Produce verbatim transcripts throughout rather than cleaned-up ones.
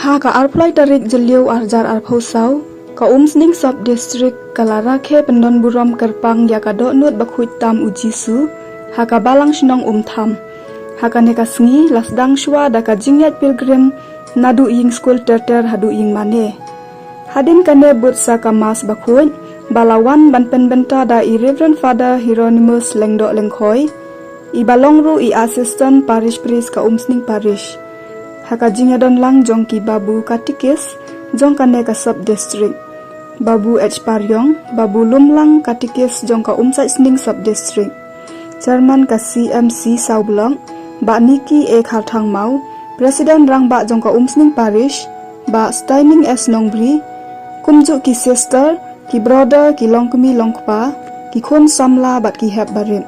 Ha ka arphew lai tarik Jylliew arhajar arphew saw, ka Umsning Sub District ka la rakhe pyndon burom kyrpang ïa ka dohnud bakhuid tam u Jisu ha ka balang shnong Umtham. Ha kane ka sngi la sdang shuwa da ka jingïaid pilgrim naduh ïing skul ter ter haduh ïing mane. Hadien kane bud sa ka Mass bakhuid ba la wan ban pynbynta da i Reverend Father Hieronymus Lyngdoh Lyngkhoi, i ba long ruh i Assistant Parish Priest ka Umsning Parish. Ha ka jingïadon lang jong ki Babu Katikis jong kane ka Sub District, Babu H Pariong, Babu Lumlang Katikis jong ka Umsaitsning Sub District, Chairman ka C M C South Block, Bah Nicky A Kharthangmaw, President Rangbah jong ka Umsning Parish, Bah Steining S Nongbri, kumjuh ki sister, ki brother, ki longkmie longkpa, ki khun samla bad ki hep barit.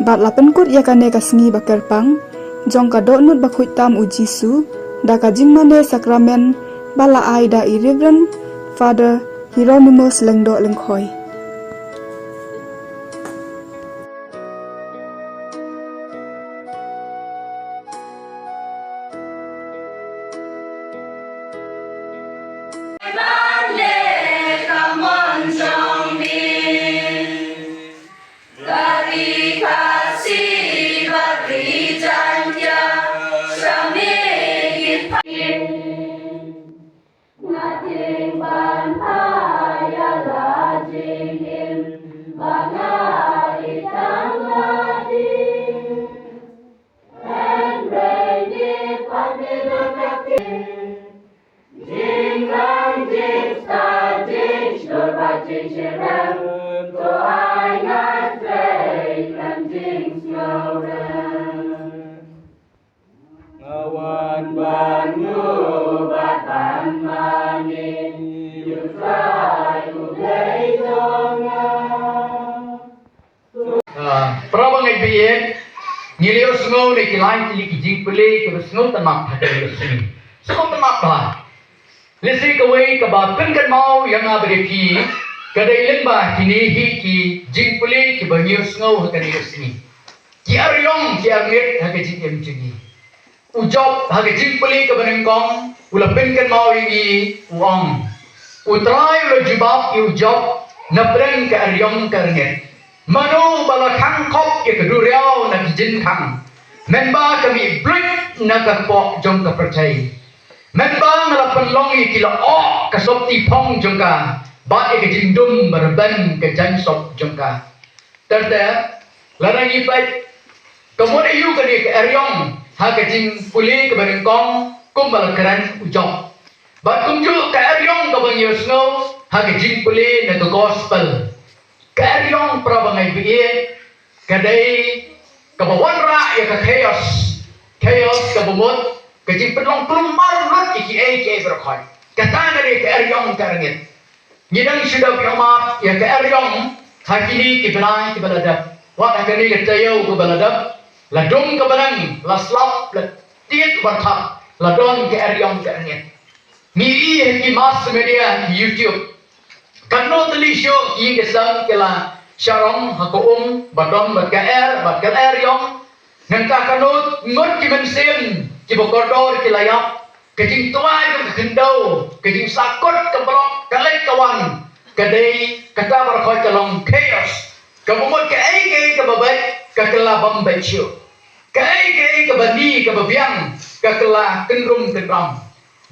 Bad la pynkut ïa kane ka sngi bakyrpang jong ka dohnud bakhuid tam u Jisu da ka jingmane sakramen ba la ai da i Reverend Father Hieronymus Lyngdoh Lyngkhoi. Nga wan ban ïoh bad ban mane ïa u Trai U Blei jong nga. Ah, para bangeit ba ïeit, ngi la ïohsngew na ki lai tylli ki jingpule kiba sngewtynnat ha kane ka sngi. Sngewtynnat bha. Lehse kawei kaba pynkynmaw ïa nga bad ïa phi ka dei lyngba kine hi ki jingpule kiba ngi ïohsngew ha kane ka sngi. Ki ariong ki arngit ha ka jingim jong ngi. U Job ha ka jingpule kaba nyngkong u la pynkynmaw ïa ngi, u ong, U Trai u la jubab ïa u Job napdeng ka ariong ka arngit. Mano ba la khang khop ïa ka duriaw na ka jingkhang, mynba ka mih bluit na ka kpoh jong ka pyrthei? Mynba nga la pynlong ïa ki lyoh ka sopti phong jong ka, bad ïa ka jingdum ba rben ka jaiñ sop jong ka? Ter ter, lada ngi peit, ka mut aïu kane ka ariong ha ka jingpule kaba nyngkong kumba la kren u Job? Bad kumjuh ka ariong kaba ngi ïohsngew ha ka jingpule na ka gospel. Ka ariong, para bangeit ba ïeit, ka dei kaba wanrah ïa ka chaos. Chaos kaba mut ka jingpynlong kulmar lut ïa kiei kiei baroh khoit. Kata ka dei ka ariong ka arngit. Ngi dang shu dep ïoh mad ïa ka ariong ha kine ki bnai kiba la dep. Wat ha kane ka taïew kaba la dep, la dum ka bneng, la slap, la tied barthat, la don ka ariong ka arngit. Ngi ïohi ha ki mass media, YouTube, katno tylli shuh ki ïing ki sem ki la shah rong ha ka um ba don bad ka er, bad ka ariong. Nangta katno ngut ki mynsiem kiba kordor ki la ïap. Ka jingtwai jong ka khyndew, ka jingsakut ka block, ka leit ka wan, ka dei kata baroh khoit ka long chaos. Kaba mut kaei kaei kaba beit ka kylla bym beit shuh. Kaei kaei kaba ni kaba biang ka kylla kynrum kynram.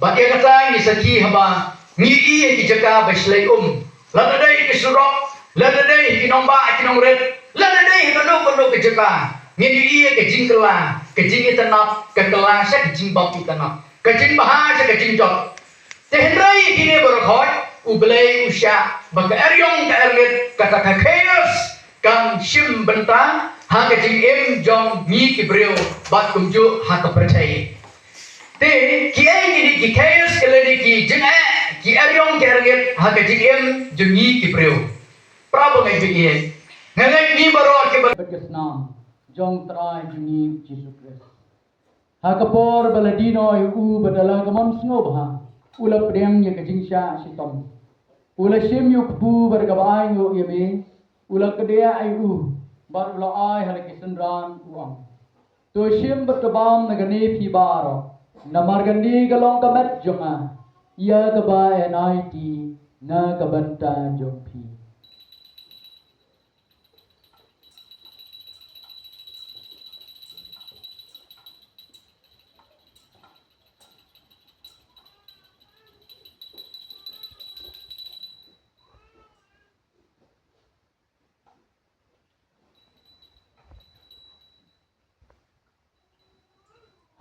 Bad ïa kata ngi sakhi haba ngi ïohi ha ki jaka ba shlei um, lada dei ki surok, lada dei ha ki nongbah ki nongrit, lada dei ha kano kano ka jaka, ngi ïohi ha ka jingkylla, ka jingitynnat ka kylla sha ka jingbym itynnat, ka jingbha sha ka jingjot. Te hynrei kine baroh khoit U Blei u shah ba ka ariong ka arngit, kata ka chaos, kan shim bynta ha ka jingim jong ngi ki briew bad kumjuh ha ka pyrthei. Te kiei kine ki chaos, kiei kine ki jingeh, ki ariong ki arngit ha ka jingim jong ngi ki briew? Para bangeit ba ïeit, nga ngeit ngi baroh kiba bad ka snam jong U Trai jong ngi U Jisu Khrist. Ha ka por ba la die noh ïa u bad da la ka mon sngewbha, u la pdiang ïa ka jingshah shitom. U la shim ïa u kpu bad kaba ainguh ïa me, u la kdiah ïa u bad u la ai ha la ki synran, u ong, To shim bad to bam na kane phi baroh. Namar kane ka long ka met jong nga, ïa kaba yn aiti na ka bynta jong phi.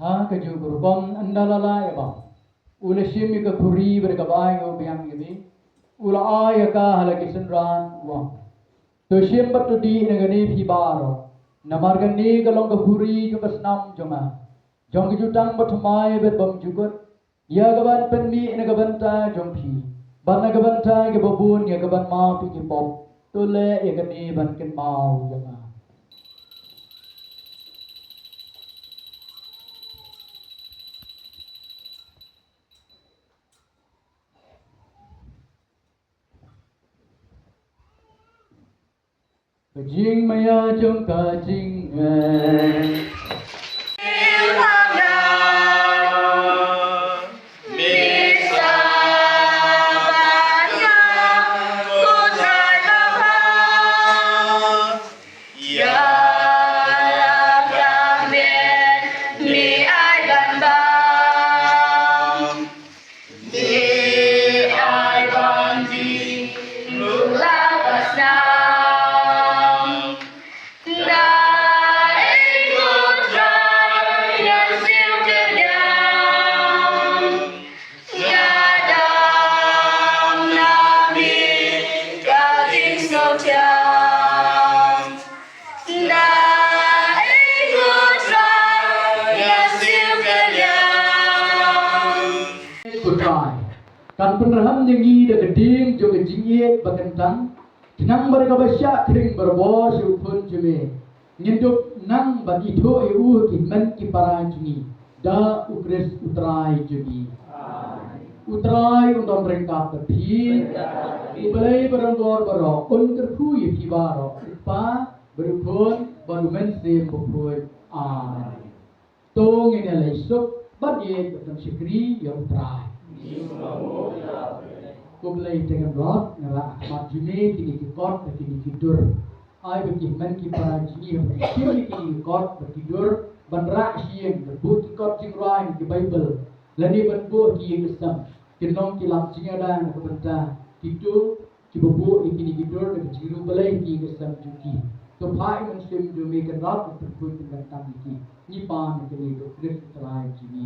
Ha kajuh ka rukom ynda la lah ïa bam, u la shim ïa ka khuri bad kaba ai nguh biang ïa me, u la ai ïa ka ha la ki synran, u ong: To shim bad to dih na kane phi baroh, namar kane ka long ka khuri jong ka snam jong nga, jong ka jutang bathymmai bad bymjukut, ïa kaban pynmih na ka bynta jong phi bad na ka bynta kiba bun, ïa kaban map ïa ki pop. To leh ïa kane ban kynmaw ïa nga. Ka jingmaïa jong ka jingngeit. Ko Trai, kan pynrhem ïa ngi da ka ding jong ka jingïeit ba kyntang, khnang ba da kaba shah khring barabor sha u Khun jong me, ngin dup nang ban ithuh ïa u ha ki hynmen ki para jong ngi, da U Khrist U Trai jong ngi. U Trai un don ryngkat bad phi. U Blei ba don bor baroh un kyrkhu ïa phi baroh, U Kpa bad U Khun bad U Mynsiem Bakhuid. Amen. To ngin ïa leit suk bad ïeit bad ban shakri ïa U Trai. Ko Blei te Kynrad, nga rah ha khmat jong me kine ki kot bad kine ki dur. Ai ba ki hynmen ki para jong ngi haba ki shim ïa kine ki kot bad ki dur ban rah sha ïing, ban buh ki kot jingrwai na ki Baibl, lane ban buh ki ïing ki sem, kin long ki lad jingïada na ka bynta kito kiba buh ïa kine ki dur da ka jingriewblei ha ki ïing ki sem jong ki. To phah ïa u Mynsiem jong me Kynrad ban pynkhuid pynkyntang ïa ki. Ngi pan ïa kane ha U Khrist U Trai jong ngi.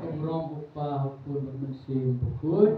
Ka burom ha U Kpa, ha U Khun bad U Mynsiem Bakhuid.